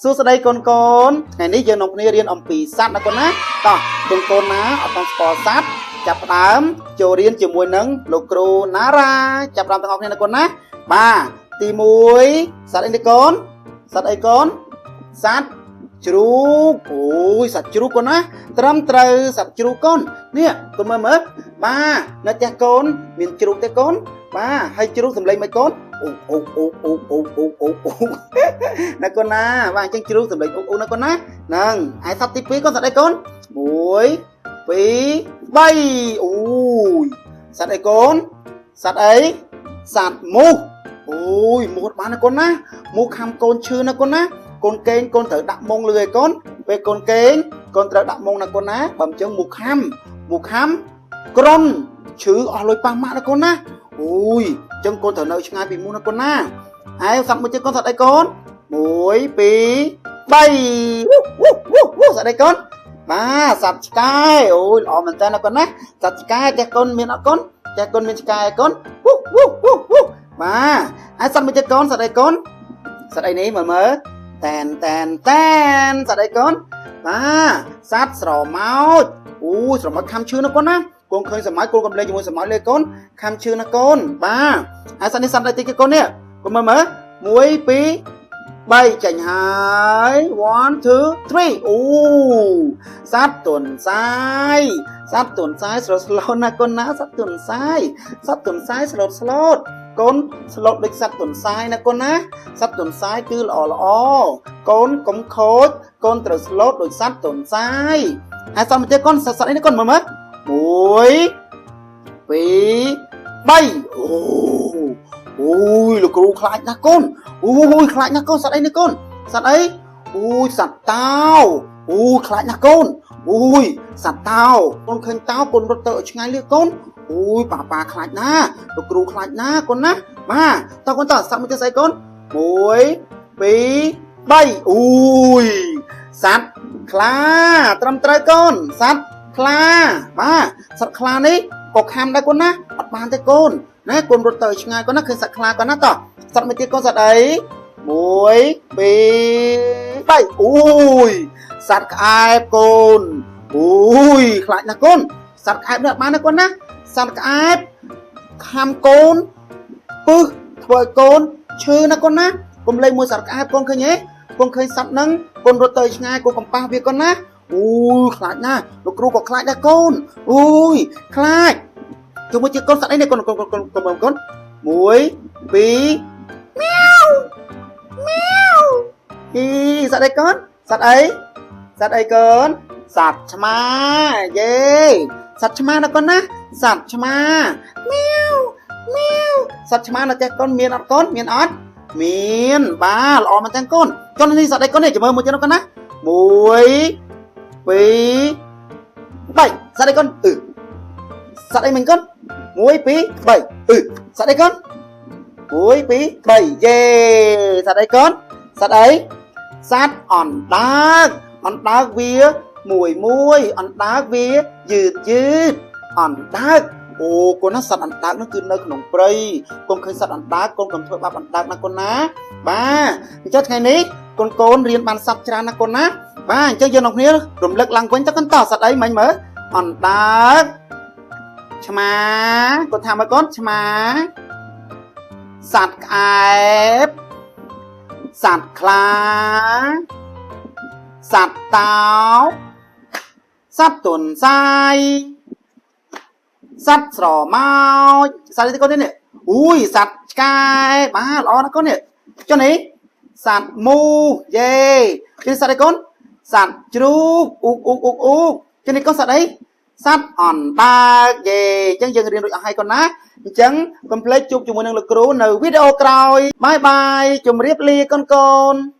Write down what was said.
សួស្តីកូនកូនថ្ងៃនេះយើងនាំគ្នារៀនអំពីសត្វណាកូនណាតោះកូនកូនណាអត់ទាន់ស្គាល់សត្វចាប់ផ្ដើមចូលរៀនជាមួយនឹងលោកគ្រូណារ៉ាចាប់ផ្ដើមទាំងអស់គ្នាណាកូនណាបាទទី1សត្វអីនេះកូនសត្វអីកូនសត្វជ្រូកអូយសត្វជ្រូកកូនណាត្រឹមត្រូវសត្វជ្រូកកូននេះកូនមើលមើលបាទនៅផ្ទះកូនមានជ្រូកទេកូនបាទហើយជ្រូកសំឡេងមិនកូនអូអូអូអូអូអូអូអូ ណាកូនណាបាទអញ្ចឹងជ្រូកសំឡេងអ៊ុកអ៊ុកណាកូនណាហ្នឹងហើយសត្វទី2កូនសត្វអីកូន1 2 3អូយសត្វអីកូនសត្វអីសត្វមូសអូយមូសបានណាកូនណាមូសខាំកូនឈឺណាកូនណាកូនកេងកូនត្រូវដាក់មុងលឺឯកូនពេលកូនកេងកូនត្រូវដាក់មុងណាកូនណាបើមិនចឹងមូសខាំមូសខាំក្រុនឈឺអស់លុយប៉ះម៉ាក់ណាកូនណាអូយអញ្ចឹងកូនត្រូវនៅឆ្ងាយពីមូសណាកូនណាហើយសត្វមួយទៀតកូនសត្វអីកូន 1 2 3វូវូវូវូសត្វអីកូនបាទសត្វឆ្កែអូយល្អមែនតើណាកូនណាសត្វឆ្កែផ្ទះកូនមានអត់កូនផ្ទះកូនមានឆ្កែកូនវូវូវូវូបាទហើយសត្វមួយទៀតកូនសត្វអីកូនសត្វអីនេះមើលមើលតែនតែនតែនសត្វអីកូនបាទសត្វស្រមោចអូយស្រមោចខាំឈឺណាកូនណាកូនឃើញសម័យកូនកំលេងជាមួយសមោចលេកូនខាំឈឺណាកូនបាទហើយសត្វនេះសត្វអីតិចគេកូននេះកូនមើលមើល1 2 3ចេញហើយ1 2 3អូសត្វទន្សាយសត្វទន្សាយស្លូតស្លូតណាកូនណាសត្វទន្សាយសត្វទន្សាយស្លូតស្លូតកូនស្លូតដូចសត្វទន្សាយណាកូនណាសត្វទន្សាយគឺល្អល្អកូនកុំខូចកូនត្រូវស្លូតដូចសត្វទន្សាយហើយសត្វមួយទៀតកូនសត្វសត្វអីនេះកូនមើលមើល1 2 3អូអូយលោកគ្រូខ្លាចណាស់កូនអូយខ្លាចណាស់កូនសត្វអីនេះកូនសត្វអីអូយសត្វតោអូយខ្លាចណាស់កូនអូយសត្វតោកូនឃើញតោកូនរត់ទៅឲ្យឆ្ងាយលឿនកូនអូយប៉ាប៉ាខ្លាចណាស់លោកគ្រូខ្លាចណាស់កូនណាបាទតោះកូនតោះសត្វមួយទៀតស្អីកូន1 2 3អូយសត្វខ្លាត្រឹមត្រូវកូនសត្វខ្លាបាទសត្វខ្លានេះក៏ខាំដែរកូនណាអត់បានទេកូនណាកូនរត់ទៅឲ្យឆ្ងាយកូនណាឃើញសត្វខ្លាកូនណាតោះសត្វមួយទៀតកូនសត្វអី1 2 3អូយសត្វក្អែបកូនអូយខ្លាចណាស់កូនសត្វក្អែបនេះអត់បានណាកូនណាសត្វក្អែបខាំកូនពឹសធ្វើឲ្យកូនឈឺណាកូនណាកុំលេងមួយសត្វក្អែបកូនឃើញទេកូនឃើញសត្វហ្នឹងកូនរត់ទៅឆ្ងាយកូនកំប៉ះវាកូនណាអូយខ្លាចណាស់លោកគ្រូក៏ខ្លាចដែរកូនអូយខ្លាចជាមួយជាកូនសត្វអីនេះកូនកូនកូនកូនកូនកូន1 2មៀវមៀវអីសត្វអីកូនសត្វអីសត្វអីកូនសត្វឆ្មាយេសត្វឆ្មាណាកូនណាសត្វឆ្មាមៀវមៀវសត្វឆ្មានៅផ្ទះកូនមានអត់កូនមានអត់មានបាទល្អមែនតើកូនកូននេះសត្វអីកូននេះចាំមើលមួយទៀតណាកូនណា1 2 3សត្វអីកូនអឺសត្វអីមិញកូន1 2 3អឺសត្វអីកូន1 2 3យេសត្វអីកូនសត្វអីសត្វអណ្ដើកអណ្ដើកវាមួយមួយអណ្ដើកវាយឺតយឺតអណ្ដើកអូកូនណាសត្វអណ្ដើកនោះគឺនៅក្នុងព្រៃកូនឃើញសត្វអណ្ដើកកូនកុំធ្វើបាបអណ្ដើកណាកូនណាបាទអញ្ចឹងថ្ងៃនេះកូនកូនរៀនបានសត្វច្រើនណាកូនណាបាទអញ្ចឹងយើងនាំគ្នារំលឹកឡើងវិញទៅកូនតសត្វអីមិញមើលអណ្ដើកឆ្មាកូនថាមកកូនឆ្មាសត្វក្អែបសត្វខ្លាសត្វតោសត្វទន្សាយសត្វស្រមោចសត្វនេះកូននេះអូយសត្វឆ្កែបាទល្អណាស់កូននេះចុះនេះសត្វមូសយេនេះសត្វអីកូនសត្វជ្រូកអ៊ូកអ៊ូកអ៊ូកអ៊ូកចុះនេះកូនសត្វអីសត្វអណ្ដើកយេអញ្ចឹងយើងរៀនរួចអស់ហើយកូនណាអញ្ចឹងកុំភ្លេចជួបជាមួយនឹងលោកគ្រូនៅវីដេអូក្រោយ bye bye ជម្រាបលាកូនកូន។